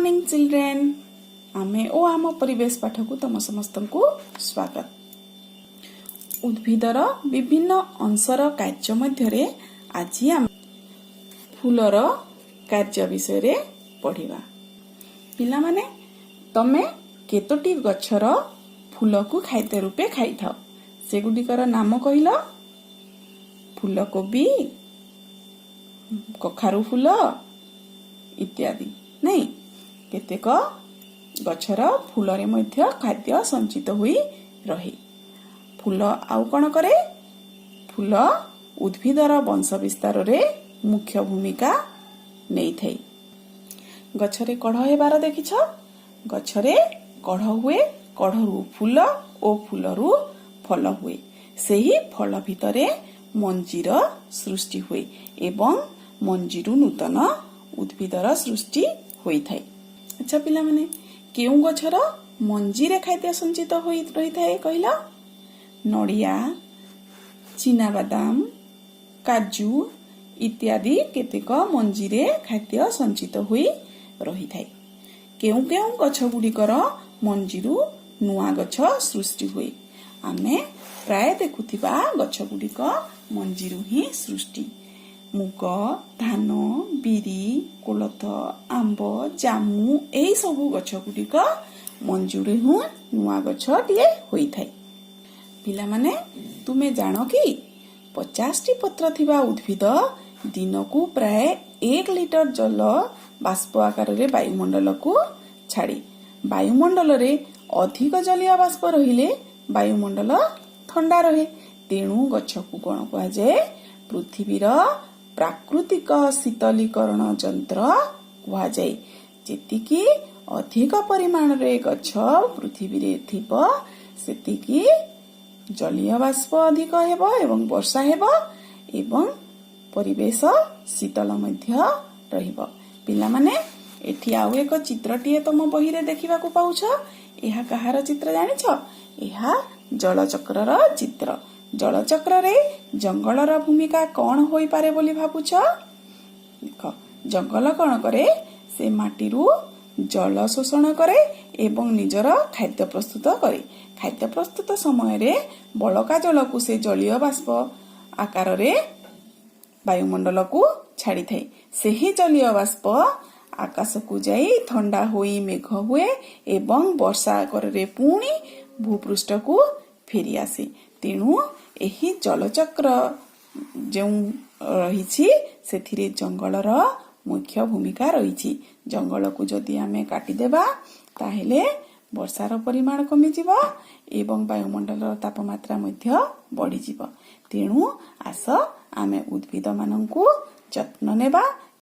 Morning children. ଆମେ ଓ ଆମ ପରିବେଶ ପାଠକୁ ତମ ସମସ୍ତଙ୍କୁ ସ୍ୱାଗତ। ଉଦ୍ଭିଦର ବିଭିନ୍ନ ଅଂଶର କାର୍ଯ୍ୟ ମଧ୍ୟରେ ଆଜି ଆମେ ଫୁଲର କାର୍ଯ୍ୟ ବିଷୟରେ ପଢିବା। ପିଲାମାନେ, ତମେ କେତୋଟି ଗଛର ଫୁଲକୁ ଖାଦ୍ୟ ରୂପେ ଖାଇଥାଅ? ସେଗୁଡ଼ିକର ନାମ କହିଲ। ଫୁଲକୋବି, କଖାରୁ ଫୁଲ ଇତ୍ୟାଦି, ନାଇଁ? କେତେକ ଗଛର ଫୁଲରେ ମଧ୍ୟ ଖାଦ୍ୟ ସଞ୍ଚିତ ହୋଇ ରହେ। ଫୁଲ ଆଉ କଣ କରେ? ଫୁଲ ଉଦ୍ଭିଦର ବଂଶ ବିସ୍ତାରରେ ମୁଖ୍ୟ ଭୂମିକା ନେଇଥାଏ। ଗଛରେ କଢ ହେବାର ଦେଖିଛ? ଗଛରେ କଢ ହୁଏ, କଢରୁ ଫୁଲ ଓ ଫୁଲରୁ ଫଳ ହୁଏ। ସେହି ଫଳ ଭିତରେ ମଞ୍ଜିର ସୃଷ୍ଟି ହୁଏ ଏବଂ ମଞ୍ଜିରୁ ନୂତନ ଉଦ୍ଭିଦର ସୃଷ୍ଟି ହୋଇଥାଏ। ଆଚ୍ଛା ପିଲାମାନେ, କେଉଁ ଗଛର ମଞ୍ଜିରେ ଖାଦ୍ୟ ସଞ୍ଚିତ ହୋଇ ରହିଥାଏ କହିଲ? ନଡ଼ିଆ, ଚିନାବାଦାମ, କାଜୁ ଇତ୍ୟାଦି କେତେକ ମଞ୍ଜିରେ ଖାଦ୍ୟ ସଞ୍ଚିତ ହୋଇ ରହିଥାଏ। କେଉଁ କେଉଁ ଗଛ ଗୁଡ଼ିକର ମଞ୍ଜିରୁ ନୂଆ ଗଛ ସୃଷ୍ଟି ହୁଏ? ଆମେ ପ୍ରାୟ ଦେଖୁଥିବା ଗଛ ଗୁଡ଼ିକ ମଞ୍ଜିରୁ ହିଁ ସୃଷ୍ଟି। ମୁଗ, ଧାନ, ବିରି, କୋଳଥ, ଆମ୍ବ, ଜାମୁ, ଏହି ସବୁ ଗଛ ଗୁଡ଼ିକ ମଞ୍ଜିରୁ ହିଁ ନୂଆ ଗଛଟିଏ ହୋଇଥାଏ। ପିଲାମାନେ, ତୁମେ ଜାଣ କି 50ଟି ପତ୍ର ଥିବା ଉଦ୍ଭିଦ ଦିନକୁ ପ୍ରାୟ 1 ଲିଟର ଜଳ ବାଷ୍ପ ଆକାରରେ ବାୟୁମଣ୍ଡଳକୁ ଛାଡ଼େ? ବାୟୁମଣ୍ଡଳରେ ଅଧିକ ଜଳୀୟ ବାଷ୍ପ ରହିଲେ ବାୟୁମଣ୍ଡଳ ଥଣ୍ଡା ରହେ। ତେଣୁ ଗଛକୁ କଣ କୁହାଯାଏ? ପୃଥିବୀର ପ୍ରାକୃତିକ ଶୀତଳୀକରଣ ଯନ୍ତ୍ର କୁହାଯାଏ। ଯେତିକି ଅଧିକ ପରିମାଣରେ ଗଛ ପୃଥିବୀରେ ଥିବ, ସେତିକି ଜଳୀୟ ବାଷ୍ପ ଅଧିକ ହେବ ଏବଂ ବର୍ଷା ହେବ ଏବଂ ପରିବେଶ ଶୀତଳ ମଧ୍ୟ ରହିବ। ପିଲାମାନେ, ଏଠି ଆଉ ଏକ ଚିତ୍ରଟିଏ ତମ ବହିରେ ଦେଖିବାକୁ ପାଉଛ। ଏହା କାହାର ଚିତ୍ର ଜାଣିଛ? ଏହା ଜଳଚକ୍ରର ଚିତ୍ର। ଜଳଚକ୍ରରେ ଜଙ୍ଗଲର ଭୂମିକା କଣ ହୋଇପାରେ ବୋଲି ଭାବୁଛ? ଦେଖ, ଜଙ୍ଗଲ କଣ କରେ? ସେ ମାଟିରୁ ଜଳ ଶୋଷଣ କରେ ଏବଂ ନିଜର ଖାଦ୍ୟ ପ୍ରସ୍ତୁତ କରେ। ଖାଦ୍ୟ ପ୍ରସ୍ତୁତ ସମୟରେ ବଳକା ଜଳକୁ ସେ ଜଳୀୟ ବାଷ୍ପ ଆକାରରେ ବାୟୁମଣ୍ଡଳକୁ ଛାଡ଼ିଥାଏ। ସେହି ଜଳୀୟ ବାଷ୍ପ ଆକାଶକୁ ଯାଇ ଥଣ୍ଡା ହୋଇ ମେଘ ହୁଏ ଏବଂ ବର୍ଷା ଆକାରରେ ପୁଣି ଭୂପୃଷ୍ଠକୁ ଫେରି ଆସେ। ତେଣୁ ଏହି ଜଳଚକ୍ର ଯେଉଁ ରହିଛି, ସେଥିରେ ଜଙ୍ଗଲର ମୁଖ୍ୟ ଭୂମିକା ରହିଛି। ଜଙ୍ଗଲକୁ ଯଦି ଆମେ କାଟିଦେବା, ତାହେଲେ ବର୍ଷାର ପରିମାଣ କମିଯିବ ଏବଂ ବାୟୁମଣ୍ଡଳର ତାପମାତ୍ରା ମଧ୍ୟ ବଢିଯିବ। ତେଣୁ ଆସ, ଆମେ ଉଦ୍ଭିଦମାନଙ୍କୁ ଯତ୍ନ ନେବା।